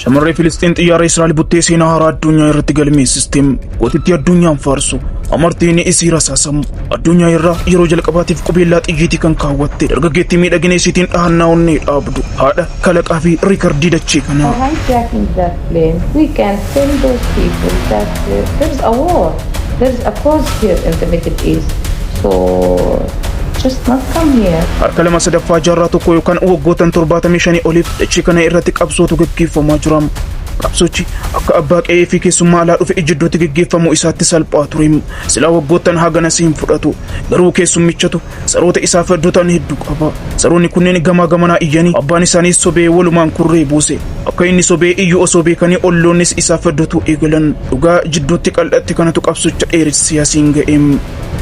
Shamarree Filisxiin xiyyaara Israa'el buttee seenaa haaraa addunyaa irratti galmeessiste. Gootittii addunyaan faarsu. Amartiin isii rasaasamu. Addunyaa irraa yeroo jalqabaatiif qubeellaa xiyyiitii kan kaawwatte. Dargaggeettii miidhagina isiitiin dhahannaa onnee dhaabdu. Haadha kalaqaa fi riikardii dachee kanaa. For hijacking that plane, we can tell those people that there's a war, there's a cause here in the Middle East. So just not come here. Harka lama sadaffaa jaarraa tokko yookaan waggootan 75 oliif dachee kana irratti qabsootu gaggeeffamaa jira. Qabsochi akka abbaa qe'ee fi keessummaa alaa dhufe jidduutti gaggeeffamu isaatti salphaa ture. Silaa waggoottan hagana siin fudhatu. Garuu keessummichatu saroota isaaf dutan hedduu qaba. Saroonni kunneen gamaa gamanaa iyyanii abbaan isaanii sobee walumaan kurree buuse. Akka inni sobee iyyuu osoo beekanii olloonnis isaaf dutu eegalan. Dhugaa jidduutti qal'atte kanatu qabsocha dheeressee asiin ga'e.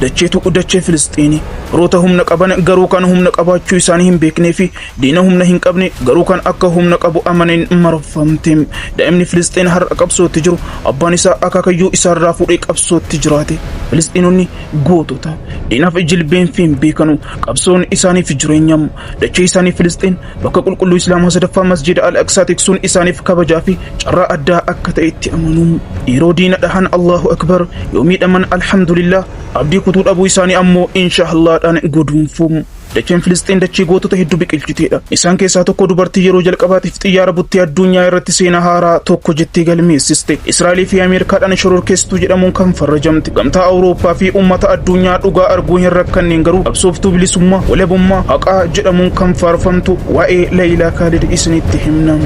Dacheetu dachee Filisxiini. Roota humna qaban garuu kan humna qabaachuu isaanii hin beeknee fi diina humna hin qabne garuu kan akka humna qabu amaneen marfamte. Daa'imni Filisxiin har'a qabsootti jiru abbaan isaa akaakayyuu isaarraa fuudhee qabsootti jiraate. Filisxiinonni gootota. Diinaaf jilbeenfii hin beekanu. Qabsoon isaaniif jireenya. Dachee isaanii Filisxiin bakka qulqulluu Islaamaa sadaffaa Masjida Al-Aqsaa tiksuun isaaniif kabajaa fi carraa addaa akka ta'e itti amanu. Yeroo diina dhahan Allahu Akbar, yoo miidhaman Alhamdulillah, abdii kutuu dhabuu isaanii ammoo Inshaallaadhaan guduunfu. Dacheen Filisxiin dachee gootota hedduu biqilchiteedha. Isaan keessaa tokko dubartii yeroo jalqabaatiif xiyyaara buttee addunyaa irratti seenaa haaraa tokko jettee galmeessiste. Israa'elii fi Ameerikaadhaan shororkeessituu jedhamuun kan farrajamte. Gamtaa Awurooppaa fi uummata addunyaa dhugaa arguu hin rakkanneen garuu qabsooftuu bilisummaa, walabummaa, haqaa jedhamuun kan faarfamtu waa'ee Laayilaa Kaalid isinitti himna.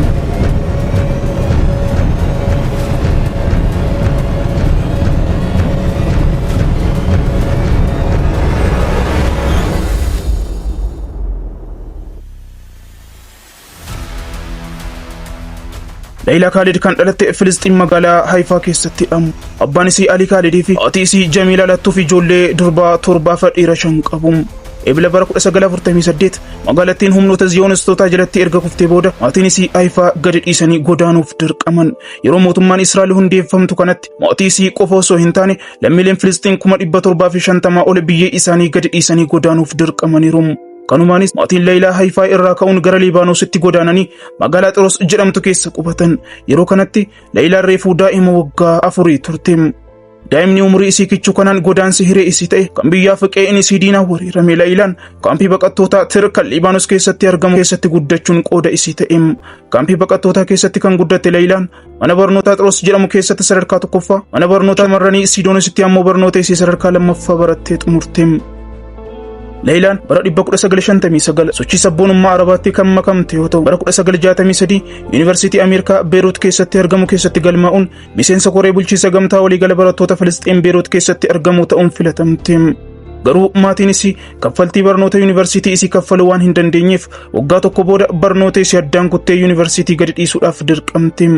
Laayilaa Kaalid kan dhalatte Filisxiin magaalaa Haayifaa keessattidha. Abbaan isii Alii Kaalidii fi haati isii Jamiilaa Lattuuf ijoollee durbaa torbaa fi dhiira 5 qabu. Ebila bara 1948 magaalattiin humnoota Ziyoonistootaa jalatti erga kuftee booda maatiin isii Haayifaa gadi dhiisanii godaanuuf dirqaman. Yeroo mootummaan Israa'el hundeeffamtu kanatti maatii isii qofa osoo hin taane lammiileen Filisxiin 750,000 ol biyya isaanii gadi dhiisanii godaanuuf dirqamaniiru. Kanumaanis maatiin Laayilaa Haayifaa irraa ka'uun gara Libaanoositti godaananii magaalaa Xiroos jedhamtu keessa qubatan. Yeroo kanatti Laayilaan reefuu daa'ima waggaa 4 turte. Daa'imni umurii isii kichuu kanaan godaansi hiree isii ta'e kan biyyaa fiqee isii diinaa weerarame Laayilaan kaampii baqattootaa Tir kan Libaanoos keessatti argamu keessatti guddachuun qooda isii ta'e. Kaampii baqattootaa keessatti kan guddatte Laayilaan mana barnootaa Xiroos jedhamu keessatti sadarkaa tokkoffaa, mana barnootaa shamarranii Siidoonisitti ammoo barnoota isii sadarkaa lammaffaa barattee xumurte. Laayilaan bara 1959 sochii sabboonummaa Arabaatti kan makamte yoo ta'u, bara 1963 Yuunivarsiitii Ameerikaa Beeruut keessatti argamu keessatti galmaa'uun miseensa koree bulchiinsa gamtaa waliigala barattoota Filisxiin Beeruut keessatti argamu ta'uun filatamte. Garuu maatiin isii kaffaltii barnoota yuunivarsiitii isii kaffaluu waan hin dandeenyeef waggaa tokko booda barnoota isii addaan kuttee yuunivarsiitii gadi dhiisuudhaaf dirqamte.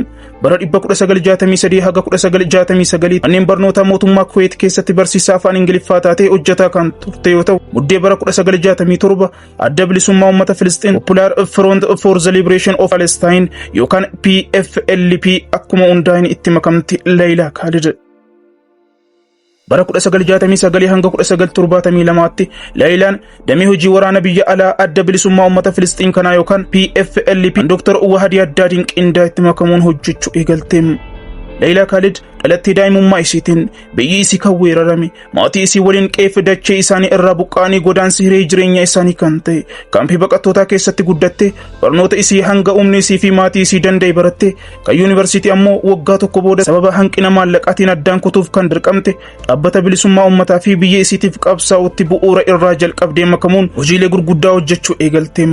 Bara 1963 haga 1969 manneen barnootaa mootummaa Kuweet keessatti barsiisaa afaan Ingiliffaa taatee hojjetaa kan turte yoo ta'u, muddee bara 1967 Adda Bilisummaa Uummata Filisxiin Popular Front for the Liberation of Palestine yookaan PFLP akkuma hundaa'in itti makamte Laayilaa Kaalid. Bara 1969 hanga 1972tti Laayilaan damee hojii waraana biyya alaa Adda Bilisummaa Uummata Filisxiin kanaa yookaan PFLP Dr. Wahadii Addaadiin qindaa itti makamuun hojjechuu eegalte. Laayilaa Kaalid dhalattee daa'imummaa isiitiin biyyi isii kan weerarame maatii isii waliin qe'ee dachee isaanii irraa buqqa'anii godaansi hiree jireenya isaanii kan ta'e kaampii baqattootaa keessatti guddatte. Barnoota isii hanga humni isii fi maatii isii danda'e baratte. Kan yuunivarsiitii ammoo waggaa tokko booda sababa hanqina maallaqaatiin addaan kutuuf kan dirqamte dhaabbata bilisummaa uummataa fi biyya isiitiif qabsaa'utti bu'uura irraa jalqabdee makamuun hojiilee gurguddaa hojjechuu eegalte.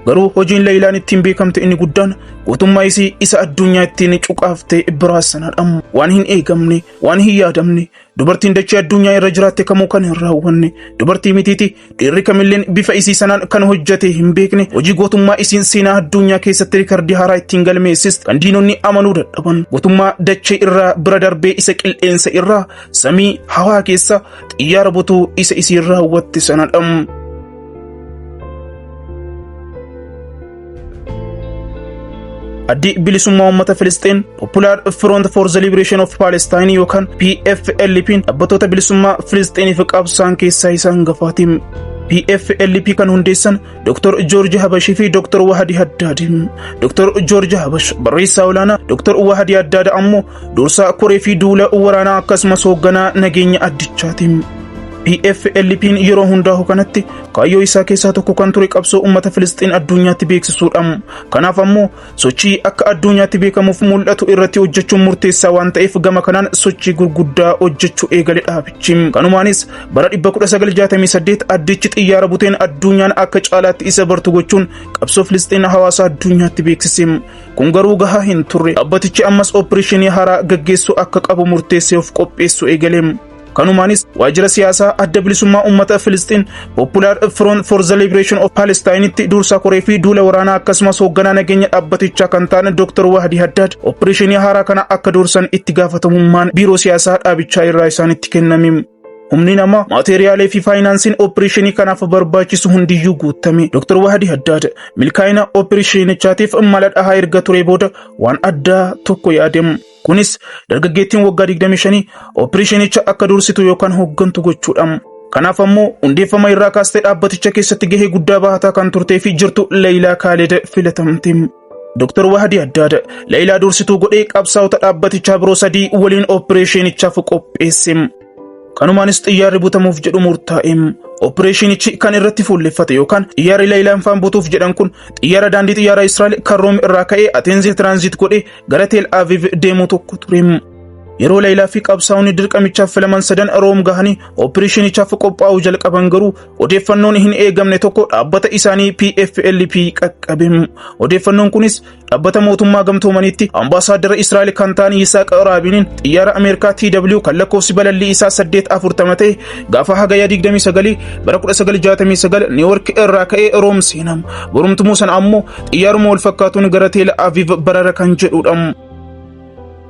Garuu hojiin Laayilaan ittiin beekamte inni guddaan gootummaa isii isa addunyaa ittiin cuqaaftee biraa sanadha. Waan hin eegamne, waan hin yaadamne, dubartiin dachee addunyaa irra jiraatte kamuu kan hin raawwanne, dubartii mitiiti dhiirri kamilleen bifa isii sanaan kan hojjete hin beekne, hojii gootummaa isiin seenaa addunyaa keessatti rikardii haaraa ittiin galmeessiste kan diinonni amanuu dadhaban, gootummaa dachee irraa bira darbee isa qilleensa irraa samii hawaa keessa xiyyaara butuu isa isiin raawwatte sanadha. Addi Bilisummaa Uummata Filisxiin Popular Front for the Liberation of Palestine yookaan PFLP dhaabbattoota bilisummaa Filisxiiniif qabsaan keessaa isa hangafaati. PFLP kan hundeessan Dr. Joorji Habashii fi Dr. Wahadi Haddaadi. Dr. Joorji Habash barreessaa olaanaa, Dr. Wahadi Haddaad ammoo dursaa koree fi duula waraanaa akkasumas hoogganaa nageenya addichaati. PFLP'n yeroo hundaa'u kanatti kaayyoo isaa keessaa tokko kan ture qabsoo uummata Filisxiin addunyaatti beeksisuudha. Kanaaf ammoo sochii akka addunyaatti beekamuuf mul'atu irratti hojjechuun murteessaa waan ta'eef, gama kanaan sochii gurguddaa hojjechuu eegale dhaabichi. Kanumaanis bara 1968 addichi xiyyaara buteen addunyaan akka caalaatti isa bartu gochuun qabsoo Filisxiin hawaasa addunyaatti beeksise. Kun garuu gahaa hin turre. Dhaabbatichi ammas opereeshinii haaraa gaggeessuu akka qabu murteessee of qopheessuu eegale. Kanumaanis waajjira siyaasaa Adda Bilisummaa Uummata Filisxiin, Popular Front for the Liberation of Palestine'itti dursaa koree fi duula waraanaa akkasumas hoogganaa nageenya dhaabbatichaa kan ta'an Dr. Wahdi Haddaad opereeshinii haaraa kana akka dursan itti gaafatamummaan biiroo siyaasaa dhaabichaa irraa isaanitti kenname. Humni namaa, maateeriyaalee fi faayinaansiin opereeshinii kanaaf barbaachisu hundiyyuu guutame. Dr. Wahdi Haddaad milkaa'ina opereeshinichaatiif mala dhahaa erga ture booda waan addaa tokko yaadem. Kunis dargaggeettiin waggaa 25 opereeshinicha akka dursitu yookaan hooggantu gochuudha. Kanaaf ammoo hundeeffama irraa kaastee dhaabbaticha keessatti gahee guddaa bahataa kan turtee fi jirtu Leeyilaa Kaaled filatamte. Dr. Wahdi Haddaad Leeyilaa dursituu godhee qabsaa'ota dhaabbatichaa biroo sadii waliin opereeshinichaaf qopheesse. Kanumaanis xiyyaarri butamuuf jedhu murtaa'e. Opereeshinichi kan irratti fuulleffate yookaan xiyyaarri Leeyilaan faan butuuf jedhan kun xiyyaara daandii xiyyaara Israa'el kan Room irraa ka'ee Ateensi transit godhee gara Teel Aviv deemu tokko ture. Yeroo Leeyilaa fi qabsaa'onni dirqamichaaf filaman sadan Room gahanii opereeshinichaaf qophaa'uu jalqaban garuu, odeeffannoon hin eegamne tokko dhaabbata isaanii PFLP qaqqabe. Odeeffannoon kunis dhaabbata mootummaa gamtoomaniitti ambaasaaddara Israa'el kan ta'an Yisaaq Raabiniin xiyyaara Ameerikaa TW kan lakkoofsi balallii isaa 840 ta'e gaafa Hagaya 29 bara 1969 Niiwork irraa ka'ee Room seenam. Borumtumuu sana ammoo xiyyaaruma wal fakkaatuun gara Teel Aviv barara kan jedhudha.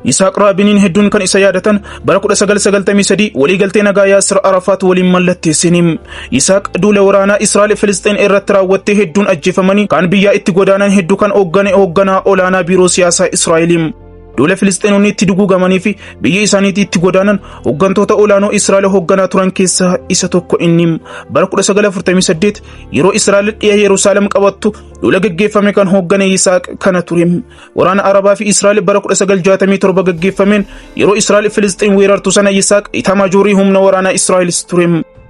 Yisaaq Raabiniin hedduun kan isa yaadatan bara 1993 waliigaltee nagaa Yaasir Arafaat waliin mallatteessiniin. Yisaaq duula waraanaa Israa'el Filisxiin irratti raawwattee hedduun ajjeefamanii kaan biyyaa itti godaanan hedduu kan hooggane hoogganaa olaanaa biiroo siyaasaa Israa'eliin. Duula Filisxiinonni itti duguugamanii fi biyya isaaniitti itti godaanan hooggantoota olaanoo Israa'el hoogganaa turan keessaa isa tokko inni. Bara 1948 yeroo Israa'el dhiya Yerusaalem qabattu duula gaggeeffame kan hooggane Yisaaq kana ture. Waraana Arabaa fi Israa'el bara 1967 gaggeeffameen yeroo Israa'el Filisxiin weerartu sana Yisaaq itamaajorii humna waraanaa Israa'elis ture.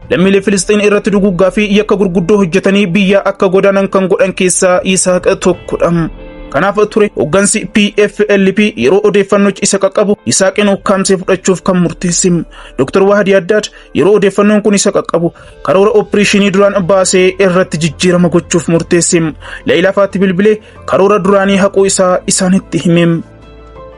Lammiilee Filisxiin irratti duguggaa fi yakka gurguddoo hojjetanii biyya akka godaanan kan godhan keessaa Yisaaq tokkodha. Kanaaf ture hooggansi PFLP yeroo odeeffannochi isa qaqqabu Yisaaqin ukkaamsee fudhachuuf kan murteesse. Dr. Wahdi Haddaad yeroo odeeffannoon kun isa qaqqabu karoora opereeshinii duraan baasee irratti jijjiirama gochuuf murteesse. Leeyilaa faatti bilbilee karoora duraanii haquu isaa isaanitti hime.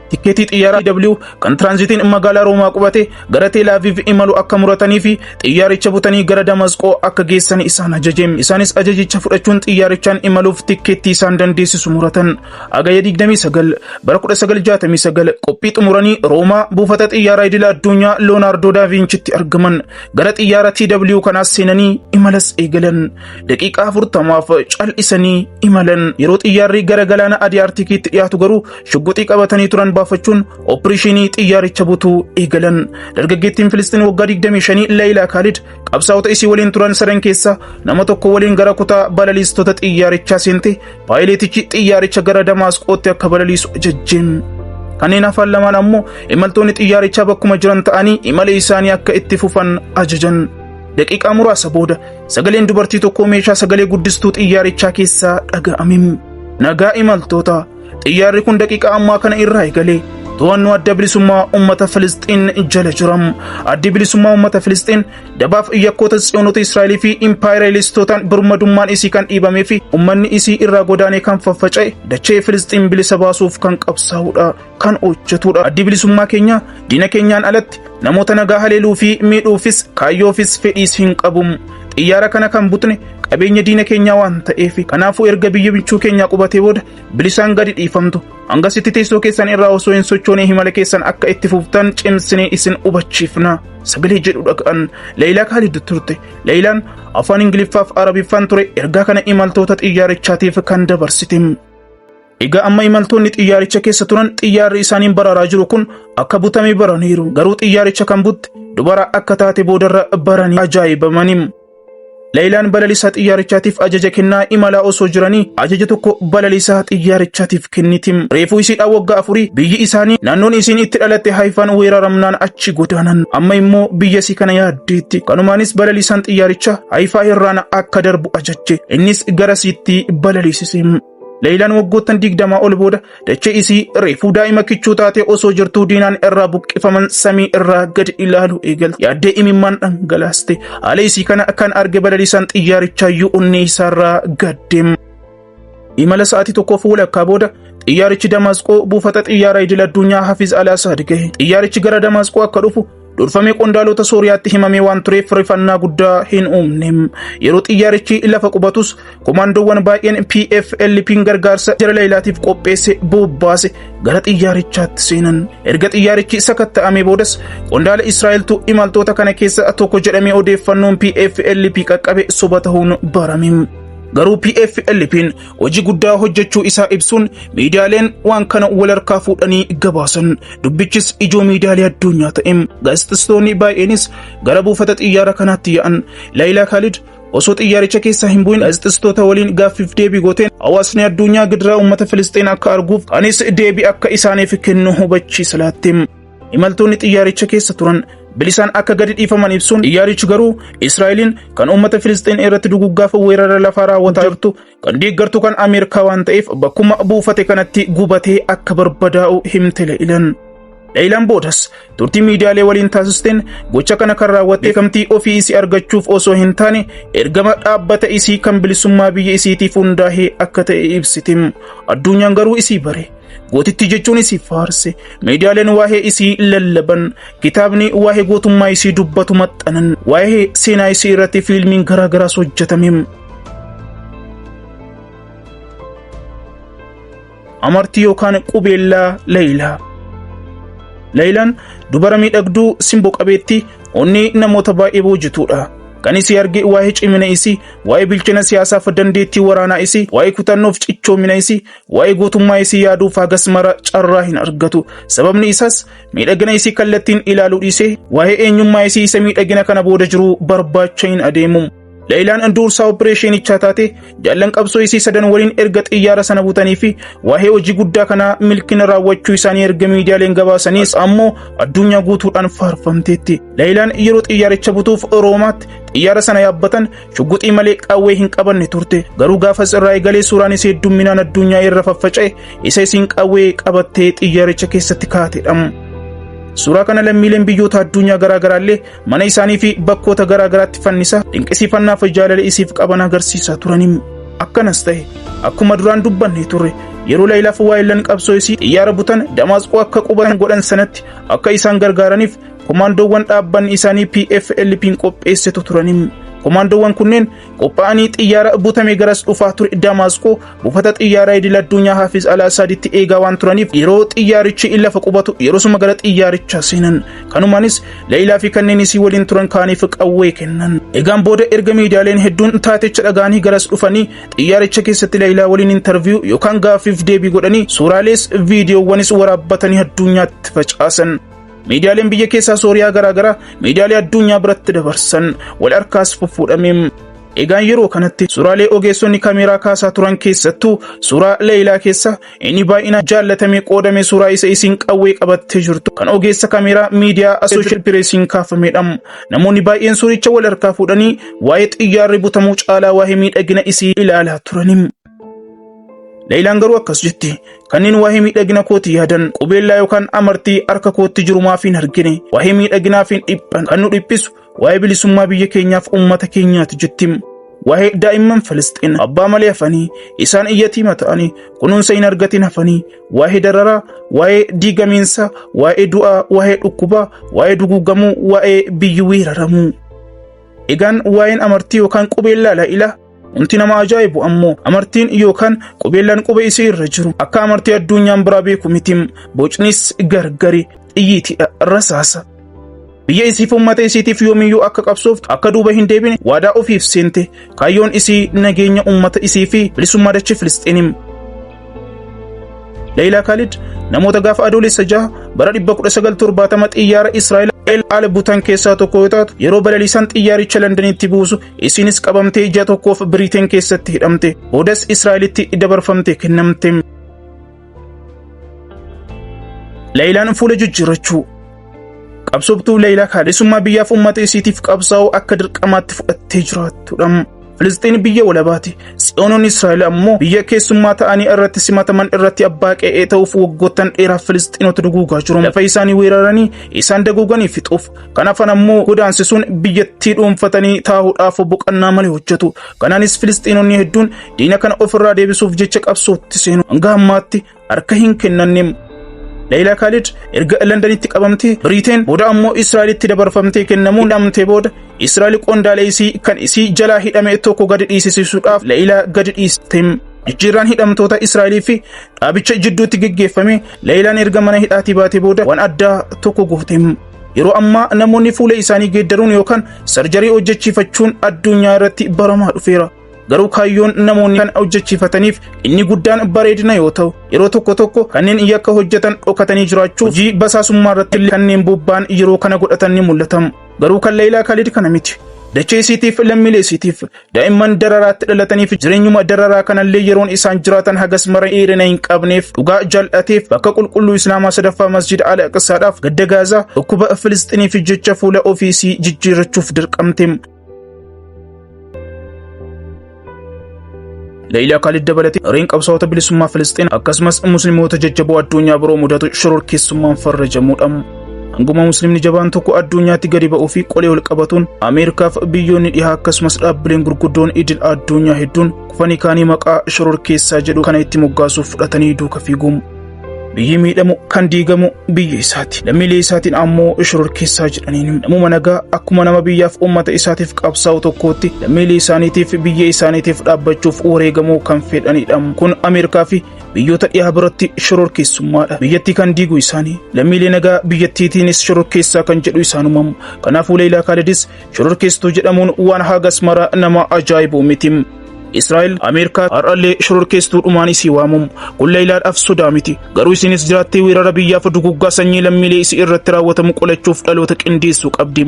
Tikkeetii xiyyaara W kan tiraanzitiin magaalaa Roomaa qubate gara Teel Aviv imalu akka muratanii fi xiyyaaricha butanii gara Damasqoo akka geessan isaan ajaje. Isaanis ajajicha fudhachuun xiyyaarichaan imaluuf tikkeettii isaan dandeessisu muratan. Hagaya 29 bara 1969 qophii xumuranii Roomaa buufata xiyyaara idila addunyaa Leonardo da Vincitti argaman. Gara xiyyaara TW kanaas seenanii imalas eegalan. Daqiiqaa 40f cal'isanii imalan. Yeroo xiyyaarri gara galaana Adiyaartikiitti dhiyaatu garuu shugguxii qabatanii turan baafachuun opereeshinii xiyyaaricha butuu eegalan. Dargaggeettiin Filistiin waggaa 25 Leeyilaa Kaalid qabsaa'ota isii waliin turan sadan keessaa nama tokko waliin gara kutaa balaliistota xiyyaarichaa seente, paayileetichi xiyyaaricha gara Damaasqootti akka balaliisu ajajjeen. Kanneen hafan lamaan ammoo imaltoonni xiyyaarichaa bakkuma jiran ta'anii imala isaanii akka itti fufan ajajan. Daqiiqaa muraasa booda sagaleen dubartii tokkoo meeshaa sagalee guddistuu xiyyaarichaa keessaa dhaga'ame. "Nagaa imaltoota, xiyyaarri kun daqiiqaa ammaa kana irraa eegalee to'annoo Adda Bilisummaa Uummata Filisxiin jala jiram. Addi Bilisummaa Uummata Filisxiin dabaaf yakkoota tsiyoonota Israa'elii fi impaayeralistootaan birmadummaan isii kan dhiibamee fi uummanni isii irraa godaanee kan faffaca'e dachee Filisxiin bilisa baasuuf kan qabsaa'udha, kan hojjetudha. Addi bilisummaa keenya diina keenyaan alatti namoota nagaa haleeluu fi miidhuufis kaayyoofis fedhiis hin qabu. Xiyyaara kana kan butne qabeenya diina keenyaa waan ta'eef, kanaafuu erga biyya michuu keenyaa qubatee booda bilisaan gadi dhiifamtu. Hangasitti teessoo keessan irraa osoo hin sochoone imala keessan akka itti fuftan cimsinee isin hubachiifna." Sagalee jedhu dhaga'an. Leeyilaa Kaalid turte. Leeyilaan afaan Ingiliffaaf Arabiffaan ture ergaa kana imaltoota xiyyaarichaatiif kan dabarsite. Egaa amma imaltoonni xiyyaaricha keessa turan xiyyaarri isaaniin bararaa jiru kun akka butame baraniiru. Garuu xiyyaaricha kan butte dubara akka taate boodarra baranii ajaa'ibamanii. Layilaan balalisaa xiyyaarichaatiif ajaja kennaa imalaa osoo jiranii ajaja tokko balalisaa xiyyaarichaatiif kenniti. Reefuu isiidhaa waggaa 4 biyyi isaanii naannoon isiin itti dhalatte Haayifaan weeraramnaan achi godaanan. Amma immoo biyya isii kana yaaddeetti. Kanumaanis balalisaan xiyyaarichaa Haayifaa irraan akka darbu ajajje. Innis garasiitti balaliisise. Leeyilaan waggoottan 20 ol booda dachee isii reefuu daa'ima kichuu taatee osoo jirtuu diinaan irraa buqqifaman samii irraa gad ilaaluu eegalte. Yaaddee imimmaan dhangalaaste. Haala isii kana kan arge balaliisaan xiyyaarichaayyuu onnee isaarraa gadde. Imala sa'aatii tokkoof walakkaa booda xiyyaarichi Damaasqoo buufata xiyyaara idil addunyaa Hafiz Al-Asaad gahe. Xiyyaarichi gara Damaasqoo akka dhufu durfamee qondaalota Sooriyaatti himamee waan tureef rifannaa guddaa hin uumne. Yeroo xiyyaarichi lafa qubatus komaandoowwan baay'een PFLP'n gargaarsa jara Layilaatiif qopheesse bobbaase gara xiyyaarichaatti seenan. Erga xiyyaarichi sakatta'amee boodas qondaala Israa'eltu imaltoota kana keessa tokko jedhamee odeeffannoon PFLP qaqqabe soba ta'uun barame. Garuu PFLP'n hojii guddaa hojjechuu isaa ibsuun miidiyaaleen waan kana wal harkaa fuudhanii gabaasan. Dubbichis ijoo miidiyaalee addunyaa ta'e. Gaazexeessitoonni baay'eenis gara buufata xiyyaara kanaatti yaa'an. Laayilaa Kaalid osoo xiyyaaricha keessaa hin bu'in gaazexeessitoota waliin gaaffiif deebii gooteen hawaasni addunyaa gidiraa uummata Filisxeen akka arguuf anis deebii akka isaaniif kennu hubachiisa laatte. Imaltoonni xiyyaaricha keessa turan bilisaan akka gadi dhiifaman ibsuun xiyyaarichi garuu Israa'eliin kan uummata Filisxeen irratti duguggaaf weerara lafaa raawwataa jirtu kan deeggartu kan Ameerikaa waan ta'eef bakkuma buufate kanatti gubatee akka barbadaa'u himte Leeyilaan. Leeyilaan boodas turtii miidiyaalee waliin taasisteen gocha kana kan raawwatte beekamtii ofii isii argachuuf osoo hin taane ergama dhaabbata isii kan bilisummaa biyya isiitiif hundaa'ee akka ta'e ibsite. Addunyaan garuu isii bare. Gootitti jechuun isii faarse. Miidiyaaleen waa'ee isii lallaban. Kitaabni waa'ee gootummaa isii dubbatu maxxanan. Waa'ee seenaa isii irratti fiilmiin garaagaraas hojjetame. Amartii yookaan qubeellaa Leeyilaa. Leeyilaan dubara miidhagduu simboo qabeettii onnee namoota baay'ee boojituudha. Kan isii arge waa'ee cimina isii, waa'ee bilchina siyaasaaf dandeettii waraanaa isii, waa'ee kutannoof cichoomina isii, waa'ee gootummaa isii yaaduuf hagas mara carraa hin argatu. Sababni isaas miidhagina isii kallattiin ilaaluu dhiisee waa'ee eenyummaa isii isa miidhagina kana booda jiru barbaacha hin adeemu. Leeyilaan dursaa opereeshinichaa taate jaallan qabsoo isii sadan waliin erga xiyyaara sana butanii fi waa'ee hojii guddaa kanaa milkina raawwachuu isaanii erga miidiyaaleen gabaasaniis ammoo addunyaa guutuudhaan faarfamteetti. Leeyilaan yeroo xiyyaaricha butuuf Roomaatti xiyyaara sana yaabbatan shugguxii malee qawwee hin qabanne turte. Garuu gaafas irraa eegalee suuraan isii heddumminaan addunyaa irra faffaca'e isa isiin qawwee qabattee xiyyaaricha keessatti kaatedha. Suuraa kana lammiileen biyyoota addunyaa garaagaraallee mana isaanii fi bakkoota garaagaraatti fannisaa dinqisiifannaaf jaalala isiif qaban agarsiisaa turani. Akkanas ta'e akkuma duraan dubbanne turre yeroo Layilaaf waayillan qabsoo isii xiyyaara butan Damaasqoo akka qubatan godhan sanatti akka isaan gargaaraniif komaandoowwan dhaabbanni isaanii PFLP'n qopheessitu turani. Komaandoowwan kunneen qophaa'anii xiyyaara butame garas dhufaa ture Damaasqoo buufata xiyyaaraa idil addunyaa Hafiz Al-Asaaditti eegaa waan turaniif yeroo xiyyaarichi lafa qubatu yeroo gara xiyyaarichaa seenan. Kanumaanis Leeyilaa fi kanneen isii waliin turan kaaniif qawwee kennan. Egaan booda erga miidiyaaleen hedduun taatecha dhaga'anii garas dhufanii xiyyaaricha keessatti Leeyilaa waliin intarviiyuu yookaan gaaffiif deebii godhanii suuraalees viidiyoowwanis waraabbatanii addunyaatti facaasan. Miidiyaaleen biyya keessaa Sooriyaa garaagaraa miidiyaalee addunyaa biratti dabarsan wal harkaas fuffuudhame. Egaan yeroo kanatti suuraalee ogeessonni kaameeraa kaasaa turan keessattuu suuraa Leeyilaa keessa inni baay'ina jaallatamee qoodame suuraa isa isiin qawwee qabattee jirtu kan ogeessa kaameeraa miidiyaa Associated Pressiin kaafamedha. Namoonni baay'een suuricha wal harkaa fuudhanii waa'ee xiyyaarri butamuu caalaa waa'ee miidhagina isii ilaalaa turani. Leeyilaan garuu akkas jetti. Kanneen waa'ee miidhagina kooti yaadan qubeellaa yookaan amartii harka kootti jiru maaf hin argine. Waa'ee miidhaginaaf hin dhiphan. Kan nu dhiphisu waa'ee bilisummaa biyya keenyaaf uummata keenyaati jetti. Waa'ee daa'imman Filisxiin abbaa malee hafanii isaan iyyatiima ta'anii kunuunsa hin argatin hafanii waa'ee dararaa, waa'ee diigamiinsa, waa'ee du'aa, waa'ee dhukkubaa, waa'ee duguugamuu, waa'ee biyyi weeraramuu. Egaan waa'een amartii yookaan qubeellaa Laayilaa wanti nama ajaa'ibu ammoo amartiin yookaan qubeellaan quba isii irra jiru akka amartii addunyaan biraa beeku miti. Bocnis gargari xiyyiitiidha rasaasa. Biyya isiif uummata isiitiif yoomiyyuu akka qabsooftu akka duuba hin deebine waadaa ofiif seente. Kaayyoon isii nageenya uummata isii fi bilisummaa dachee Filisxiinim. Leeyilaa Kaalid namoota gaafa adoolessa 6 bara 1970 xiyyaara Israa'el El Al butan keessaa tokko yoo taatu, yeroo balaliisaan xiyyaaricha Londanitti buusu isinis qabamtee ji'a tokkoof Biriteen keessatti hidhamte. Boodas Israa'elitti dabarfamtee kennamte. Leeyilaan fuula jijjiirrachuu. Qabsooftuu Leeyilaa Kaalisummaa biyyaaf uummata isiitiif qabsaa'uu akka dirqamaatti fudhattee jiraattudha. Filisxiin biyya walabaati. Tsiyoononni Israa'el ammoo biyya keessummaa ta'anii irratti simataman irratti abbaa qe'ee ta'uuf waggoottan dheeraaf Filisxiinota duguugaa jiru. Lafa isaanii weeraranii isaan daguuganii fixuuf. Kan hafan ammoo godaansisuun biyyattii dhuunfatanii taa'uudhaaf boqonnaa malee hojjetu. Kanaanis Filisxiinonni hedduun diina kana ofirraa deebisuuf jecha qabsootti seenu. Hanga ammaatti harka hin kennanne. Leeyilaa Kaalid erga Londanitti qabamtee Biriteen, booda ammoo Israa'elitti dabarfamtee kennamuun hidhamtee booda, Israa'el qondaala isii kan isii jalaa hidhame tokko gadi dhiisisuudhaaf Leeyilaa gadi dhiiste. Jijjiirraan hidhamtoota Israa'elii fi dhaabicha jidduutti geggeeffame, Leeyilaan erga mana hidhaatii baatee booda waan addaa tokko goote. Yeroo ammaa namoonni fuula isaanii geeddaruun yookaan surgery hojjechiifachuun addunyaa irratti baramaa dhufeera. Garuu kaayyoon namoonni kan hojjechiifataniif inni guddaan bareedina yoo ta'u, yeroo tokko tokko kanneen yakka hojjetan dhokatanii jiraachuu, hojii basaasummaa irratti kanneen bobba'an yeroo kana godhatan ni mul'atamu. Garuu kan Leeyilaa Khalid kana miti. Dachee isiitiif, lammiilee isiitiif, daa'imman dararaatti dhalataniif, jireenyuma dararaa kanallee yeroon isaan jiraatan hagas mara dheerina hin qabneef dhugaa jal'ateef, bakka qulqulluu Islaamaa sadaffaa Masjid Al Aqsaadhaaf, gadda Gaazaa, dhukkuba Filistiiniif jecha fuula ofiisii jijjiirrachuuf dirqamte. Leeyilaa Khalid dabalatee gareen qabsaa'ota bilisummaa Filisxiin akkasumas musliimoota jajjaboo addunyaa biroo mudatu shororkeessummaan farrajamuudha. Hanguma musliimni jabaan tokko addunyaatti gadi ba'uu fi qolee ol qabatuun, Ameerikaaf biyyoonni dhihaa akkasumas dhaabbileen gurguddoon idil addunyaa hedduun kufanii kaanii maqaa shororkeessaa jedhu kana itti moggaasuuf fudhatanii duuka fiigu. Biyyi miidhamu kan diigamu biyya isaati. Lammiilee isaatiin ammoo shororkeessaa jedhaniin. Namuma nagaa akkuma nama biyyaaf uummata isaatiif qabsaa'u tokkootti lammiilee isaaniitiif, biyya isaaniitiif dhaabbachuuf wareegamuu kan fedhanidha. Kun Ameerikaa fi biyyoota dhihaa biratti shororkeessummaadha. Biyyattii kan diigu isaanii. Lammiilee nagaa biyyattiitiinis shororkeessaa kan jedhu isaanumamu. Kanaafuu Leeyilaa Kaalidis shororkeessituu jedhamuun waan hagas mara nama ajaa'ibu miti. Israa'el, Ameerikaa har'allee shororkeessituu dhumaan isii waamumu. Kun Leeyilaadhaaf sodaa miti. Garuu isinis jiraattee weerara biyyaaf duguggaa sanyii lammiilee isii irratti raawwatamu qolachuuf dhaloota qindeessuu qabdi.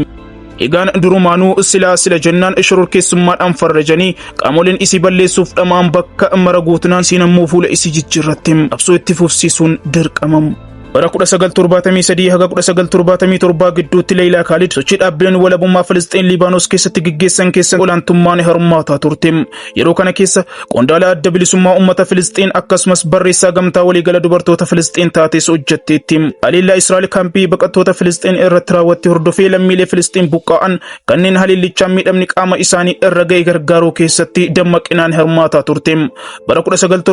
Egaan durumaanuu silaa sila jennaan shororkeessummaadhaan farrajanii qaamoleen isii balleessuuf dhama'an bakka mara guutunaan, isiin ammoo fuula isii jijjiirratti qabsoo itti fufsiisuun dirqamamu. Bara 1973 haga 1977 gidduutti Leeyilaa Kaalid sochii dhaabbileen walabummaa Filisxiin Liibaanos keessatti gaggeessan keessa olaantummaan hirmaataa turte. Yeroo kana keessa qondaala Adda Bilisummaa Uummata Filisxiin akkasumas barreessaa Gamtaa Waliigala Dubartoota Filisxiin taates hojjetteetti. Haleellaa Israa'el kaampii baqattoota Filisxiin irratti raawwatte hordofee lammiilee Filisxiin buqqa'an kanneen haleellichaan miidhamni qaama isaanii irra ga'e gargaaruu keessatti dammaqinaan hirmaataa turte. Bara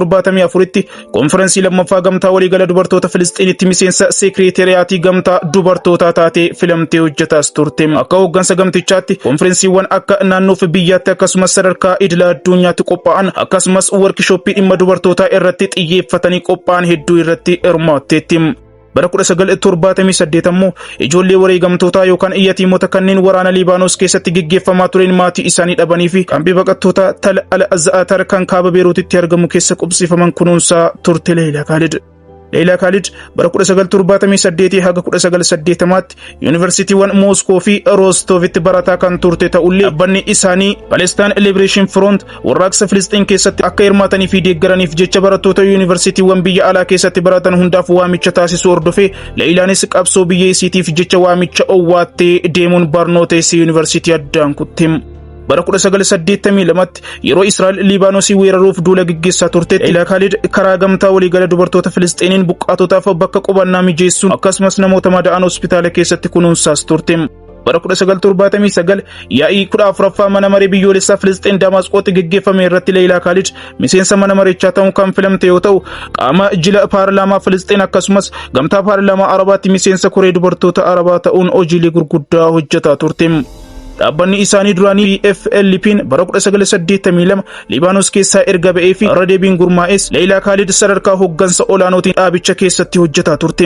1974tti konferensii lammaffaa Gamtaa Waliigala Dubartoota Filisxiinitti miseensa seekreeteriyaatii gamtaa dubartootaa taatee filamtee hojjetaas turte. Akka hooggansa gamtichaatti konferensiiwwan akka naannoo fi biyyaatti akkasumas sadarkaa idila addunyaatti qophaa'an, akkasumas workshooppii dhimma dubartootaa irratti xiyyeeffatanii qophaa'an hedduu irratti hirmaatteetti. Bara 1978 ammoo ijoollee wareegamtootaa yookaan yatiimota kanneen waraana Liibaanos keessatti geggeeffamaa tureen maatii isaanii dhabanii fi kaampii baqattoota Tal Al Za'atar kan kaaba Beeruutitti argamu keessa qubsiifaman kunuunsaa turte Leeyilaa Kaalid. Leeyilaa Kaalid bara 1978 haga 1980tti yuunivarsiitiiwwan Mooskoo fi Roostovitti barataa kan turte ta'ullee, dhaabbanni isaanii Palestine Liberation Front warraaqsa Filisxiin keessatti akka hirmaatanii fi deeggaraniif jecha barattoota yuunivarsiitiiwwan biyya alaa keessatti baratan hundaaf waamicha taasisuu hordofee, Leeyilaanis qabsoo biyya isiitiif jecha waamicha owwaattee deemuun barnoota isii yuunivarsiitii addaan kutte. Bara 1982tti yeroo Israa'el Liibaanosii weeraruuf duula gaggeessaa turte, Leeyilaa Kaalid karaa Gamtaa Waliigala Dubartoota Filisxiiniin buqqaatotaaf bakka qubannaa mijeessuun akkasumas namoota madaa'an hospitaala keessatti kunuunsaas turte. Bara 1979 yaa'ii 14ffaa Mana Maree Biyyoolessaa Filisxiin Damaasqootti gaggeeffame irratti Leeyilaa Kaalid miseensa mana marichaa ta'uun kan filamte yoo ta'u, qaama jila paarlaamaa Filisxiin akkasumas Gamtaa Paarlaamaa Arabaatti miseensa koree dubartoota Arabaa ta'uun hojiilee gurguddaa hojjetaa turte. Dhaabbanni isaanii duraanii FLP'n bara 1982 Liibaanos keessaa erga ba'ee fi irra deebiin gurmaa'es, Leeyilaa Kaalid sadarkaa hooggansa olaanootiin dhaabicha keessatti hojjetaa turte.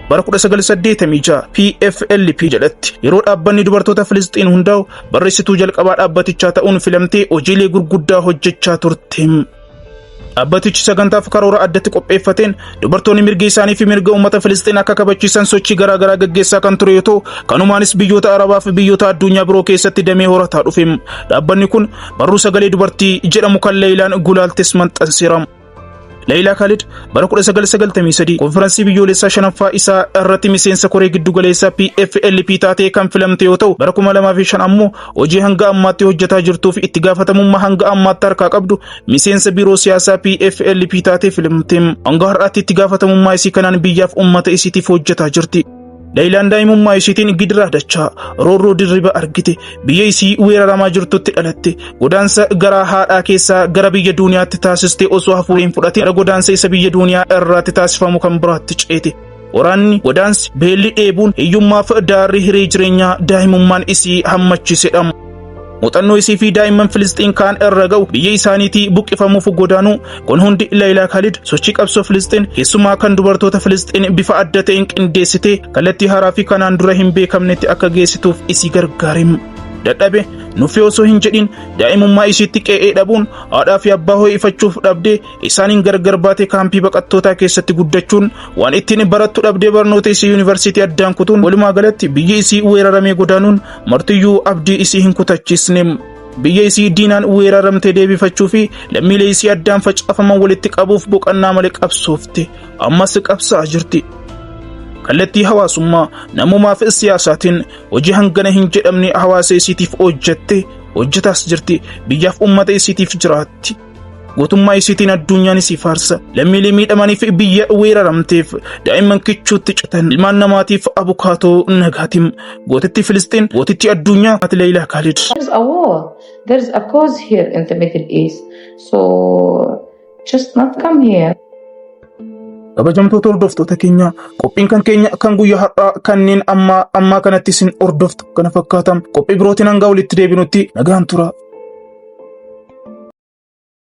Bara 1986 PFLP jalatti yeroo dhaabbanni dubartoota Filisxiin hundaa'u barreessituu jalqabaa dhaabbatichaa ta'uun filamtee hojiilee gurguddaa hojjechaa turte. Dhaabbatichi sagantaaf karoora addatti qopheeffateen dubartoonni mirga isaanii fi mirga uummata Filisxiin akka kabachiisan sochii garaa garaa gaggeessaa kan ture yoo ta'u, kanumaanis biyyoota Arabaa fi biyyoota addunyaa biroo keessatti damee horataa dhufe. Dhaabbanni kun barruu Sagalee Dubartii jedhamu kan Leeyilaan gulaaltes maxxanseera. Leeyilaa Khalid bara 1993 konferansii biyyoolessaa shanaffaa isaa irratti miseensa koree giddugaleessaa PFLP taatee kan filamte yoo ta'u, bara 2005 ammoo hojii hanga ammaatti hojjetaa jirtuu fi itti gaafatamummaa hanga ammaatti harkaa qabdu miseensa biiroo siyaasaa PFLP taatee filamte. Hanga har'aatti itti gaafatamummaa isii kanaan biyyaaf uummata isiitiif hojjetaa jirti. Leeyilaan daa'imummaa isiitiin gidiraa dachaa roorroo dirriba argite. Biyya isii weeraramaa jirtutti dhalatte. Godaansa garaa haadhaa keessaa gara biyya duuniyaatti taasiste osoo hafuura hin fudhatin gara godaansa isa biyya duuniyaa irraatti taasifamu kan biraatti ceete. Waraanni, godaansi, beelli, dheebuun, hiyyummaaf daarri hiree jireenyaa daa'imummaan isii hammachiisedha. Muuxannoo isii fi daa'imman Filisxiin kaan irra ga'u, biyya isaaniitii buqqifamuuf godaanuu, kun hundi Laayilaa Khalid sochii qabsoo Filisxiin, keessumaa kan dubartoota Filisxiin, bifa adda ta'een qindeessitee kallattii haaraa fi kanaan dura hin beekamnetti akka geessituuf isii gargaare. Dadhabe nuffee osoo hin jedhin daa'imummaa isiitti qe'ee dhabuun, haadhaa fi abbaa ho'ifachuuf dhabdee isaaniin gargar baatee kaampii baqattootaa keessatti guddachuun, waan ittiin barattu dhabdee barnoota isii yuunivarsiitii addaan kutuun, walumaa galatti biyyi isii weeraramee godaanuun martiyyuu abdii isii hin kutachiisne. Biyya isii diinaan weeraramtee deebifachuu fi lammiilee isii addaan facaafaman walitti qabuuf boqonnaa malee qabsoofte, ammas qabsaa jirti. Kallattii hawaasummaa, namummaa fi siyaasaatiin hojii hangana hin jedhamne hawaasa isiitiif hojjette, hojjetaas jirti. Biyyaaf uummata isiitiif jiraatti. Gootummaa isiitiin addunyaan isii faarsa. Lammiilee miidhamaniif, biyya weeraramteef, daa'imman kichuutti citan, ilmaan namaatiif abukaatoo nagaatim. Gootitti Filisxiin, gootitti addunyaa, Leeyilaa Khalid. There's a war. There's a cause here in the Middle East. So just not come here. Kabajamtoota hordoftoota keenya, qophiin kan keenya kan guyyaa har'aa kanneen ammaa ammaa kanatti isin hordoftu kana fakkaatan. Qophii birootiin hanga walitti deebinutti nagaan tura.